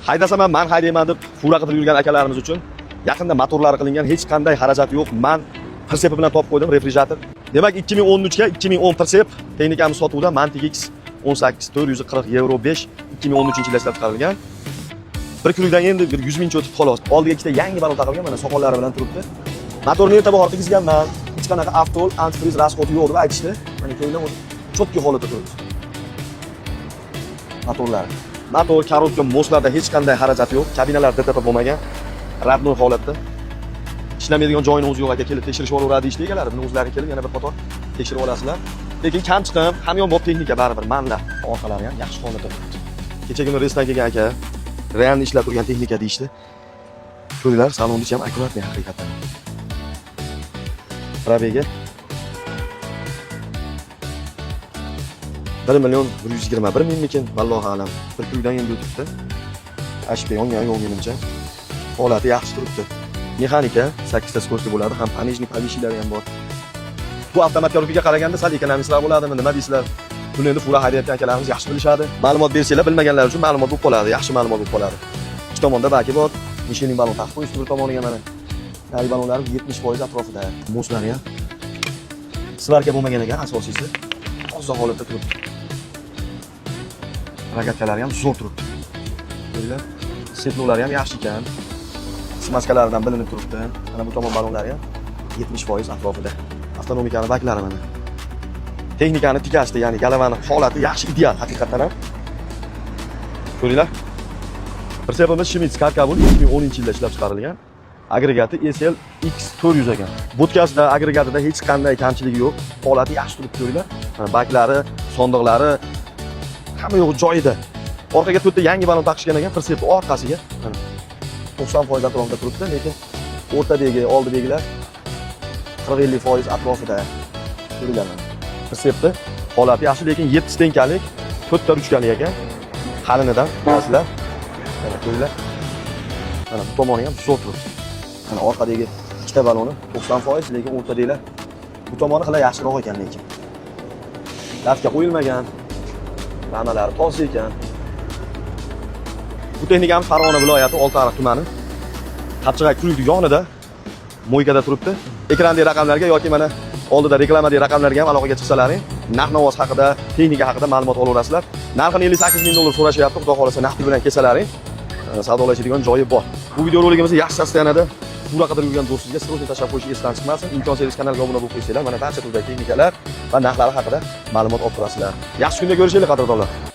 Haydasam ham man haydayman deb fura qidirib yurgan akalarimiz uchun yaqinda motorlari qilingan, hech qanday xarajat yo'q. Man прицеп i bilan topib qo'ydim, refrigerator. Demak, 2013 ga 2010 прицеп texnikamiz sotuvda. MAN TGX 18 440 Euro 5, 2013 yilda ishlab chiqarilgan. Bir kunlikdan endi bir 100 mingcha o'tib, xolos. Oldiga ikkita yangi balon taqilgan, mana soqollari bilan turibdi. Motorni erta bahor qilgizganman. Hech qanaqa avtol, antifriz расход i yo'q deb aytishdi. Mana ko'nglim o'zi чёткий holatda turibdi. Motorlari. Motor, коробка, мост larda hech qanday xarajat yo'q. Kabinalar ДТП bo'lmagan. Родной holatda. Ishlamaydigan joyini o'zi yo'q aka, kelib tekshirishib olaveradi deyishdi egalari. Buni o'zlari kelib yana bir qator tekshirib olasizlar. Lekin kam chiqim, hamyonbop texnika baribir manlar. Orqalari ham yaxshi holatda turibdi. Kechagi kuni reysdan kelgan aka, реально ishlab turgan texnika deyishdi. Ko'ringlar, salonni ichi ham аккуратный haqiqatan. Пробег i 1 121 000 mingmikin, vallohu alam. Bir kundan endi o'tibdi. HP yongan yo'q menimcha. Holati yaxshi turibdi. Mexanika 8 ta скорость bo'ladi, ham понижный, повышенный lari ham bor. Bu avtomat коробка ga qaraganda sal экономист roq bo'ladimi, nima deysizlar? Buni endi fura haydayotgan akalarimiz yaxshi bilishadi. Ma'lumot bersanglar, bilmaganlar uchun ma'lumot bo'lib qoladi, yaxshi ma'lumot bo'lib qoladi. Ikki tomonda baki bor. Michelin balon taqib qo'yishdi bir tomoniga mana. Nari balonlari 70% atrofida. Мост lari ham сварка bo'lmagan ekan, asosiysi. Toza holatda turibdi. Рогатка lari ham zo'r turibdi. Ko'ringlar. Сцепление lari ham yaxshi ekan. Смазка laridan bilinib turibdi. Mana bu tomon balonlari ham 70% atrofida. Avtonomikani baklari mana. Texnikani tikashdi, ya'ni galavani holati yaxshi, ideal haqiqatdan ham. Ko'ringlar. Прицеп imiz Schmitz Carcabul, 2010 yilda ishlab chiqarilgan. Agregati SL X400 ekan. Будка sida, agregatida hech qanday kamchiligi yo'q. Holati yaxshi turibdi, ko'ringlar. Mana baklari, sondiqlari, hamma yo'q joyida. Orqaga to'rtta yangi balon taqishgan ekan, прицеп orqasiga. Mana 90% atrofida turibdi, lekin o'rtadagi, oldidagilar 40-50% atrofida. Ko'ringlar mana. Прицеп ni holati yaxshi, lekin 7 стенка lik, to'rtta ruchkali ekan. Qalinidan bilasizlar. Mana ko'ringlar. Mana bu tomoni ham zo'r turibdi. Mana orqadagi ikkita baloni 90%, lekin o'rtadagilar, bu tomoni hali yaxshiroq ekan lekin. Latka qo'yilmagan. Ramalari toza ekan. Bu texnikamiz Farg'ona viloyati Oltiariq tumani Qapchig'ay kulgi yonida мойка da turibdi. Ekrandagi raqamlarga yoki mana oldida reklamadagi raqamlarga ham aloqaga chiqsalaring, narx-navoz haqida, texnika haqida ma'lumot olaverasizlar. Narxini 58 ming dollar so'rashyapti. Xudo xohlasa, naqd bilan kelsalaring, savdolashadigan joyi bor. Bu videorolikimizni yaxshi состояние da fura qidirib yurgan do'stingizga срочно tashlab qo'yish esdan chiqmasin. Imkon Servis kanaliga obuna bo'lib qo'ysanglar, mana barcha turdagi texnikalar va narxlari haqida ma'lumot olib turasizlar. Yaxshi kunda ko'rishaylik, qadrdonlar.